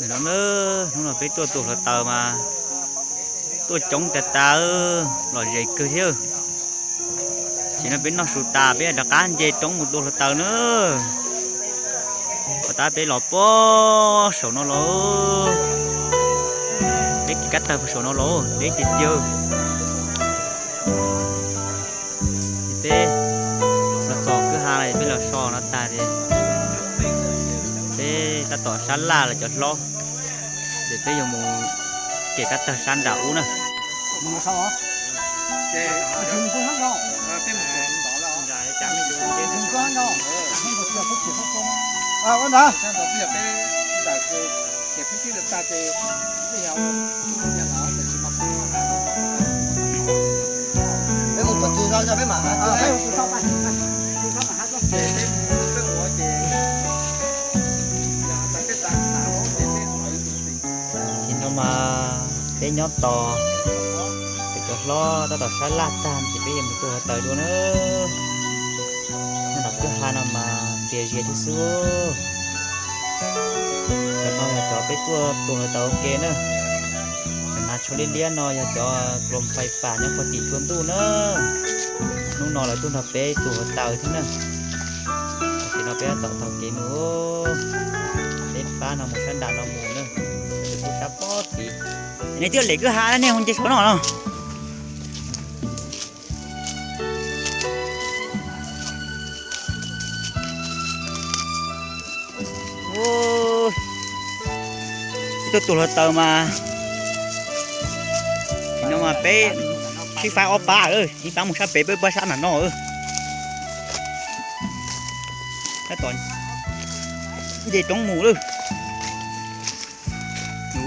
Ntawm no na, hnub no peb tuaj tua hluav taws mas tuaj coob tas tas, lom zem kawg thiab. Tam sim no peb noj su tas peb rov qab nce roob mus tua hluav taws na. Pom tab peb los puag saum no los, peb kev kab tawg puag saum no los deb tiag tiag. Ces peb los txog kwj ha lawm, peb los so no tag ces peb tab tom sab laj los cov hlob, ces peb yuav mus kev kab tawg sab nram ub na. Peb mus tus txug no peb mam hais. Ces no mas peb nyob tos peb cov hlob tab tom sab laj tag ces peb yuav mus tua hluav taws dua na. Nyob nram kwj ha no mas ntxias zias thiab xwb. Cov no yog cov peb tuaj tua hluav taws ua ke na. Cov hnav tsho liab liab no yog cov kloos fais fam nyob puag tim tsua ntuj na. Hnub no lawv tuaj nrog peb tua hluav taws thiab na. Tam sim no peb tab tom taug kev mus, peb pab no mus sab nram no mus na, peb tuaj sab pob tid. Nej twb lem kwj ha nej ho nce saum no no. Peb tuaj tua hluav taws mas, no mas peb sib faib ob pab, ib pab mus sab pem, peb pab sab nram no. Tab tom nce roob mus lawm.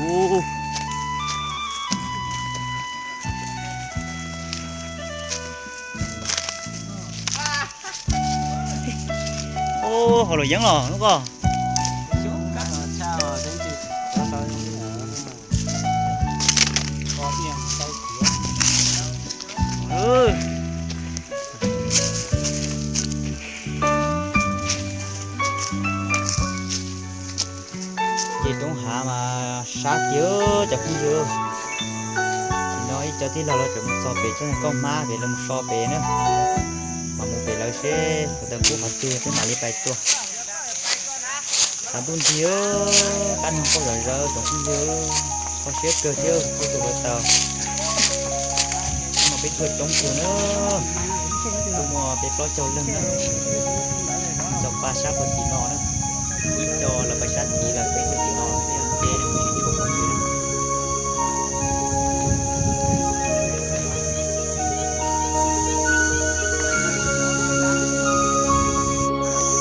Ub, hauv luam yeeb los lub ko. Ces roob hav mas sab tiag cov phooj ywg. Tam sim no ib co tij laug lawv tseem mus txog pem tsob ntoo hmab pem, lawv mus so pem na. Mas mus pem lawv seb qhov taws kub qhov twg peb mam li pais tua. Tshav ntuj nti, kab noog quaj zom zaws tsoom phooj ywg, kho siab kawg thiab tuaj tua hluav taws. Hnub no peb tuaj coob kawg na, tuaj muaj peb plaub caug leej na. Ib co pab sab puag tim no na, ib co lawv pais sab tid lawm, peb tuaj tim no peb nce tsis tshua pom kev na.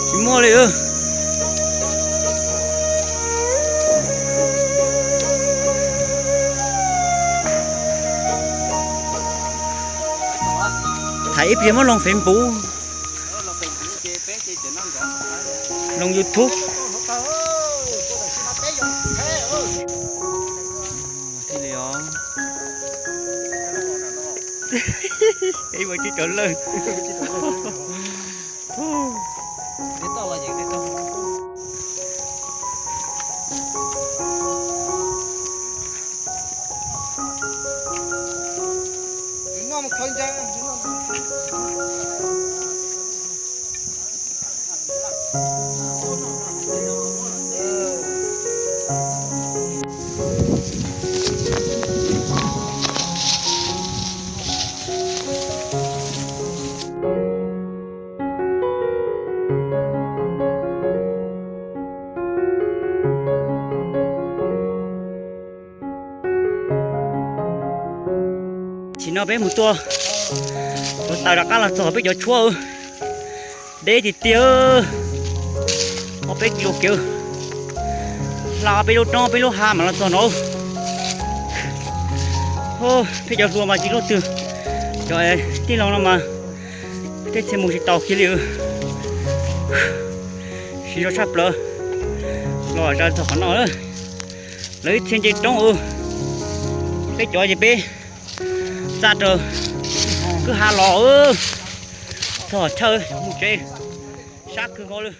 Tsis muaj li. Thaiv ib pliag muab loo Facebook, loo YouTube thiaj li os. Ib ua tsib rau lawm. Tam sim no peb mus tua hluav taws rov qab los txog peb cov tshuab, deb tiag tiag, ob peb kis lus kev, hla ob peb lub roob ob peb lub hav mam los txog no. Peb cov hluas mas tsis luaj twg, cov tij laug no mas tej txhia mus tsis tau kiag li. Siv zog tshaj plaws los zas txog qhov no lawm. Lawv ib txhia nce roob, peb cov ces peb txaj rau kwj ha los txog chaw mus tsev, sab kawg nkaus lawm.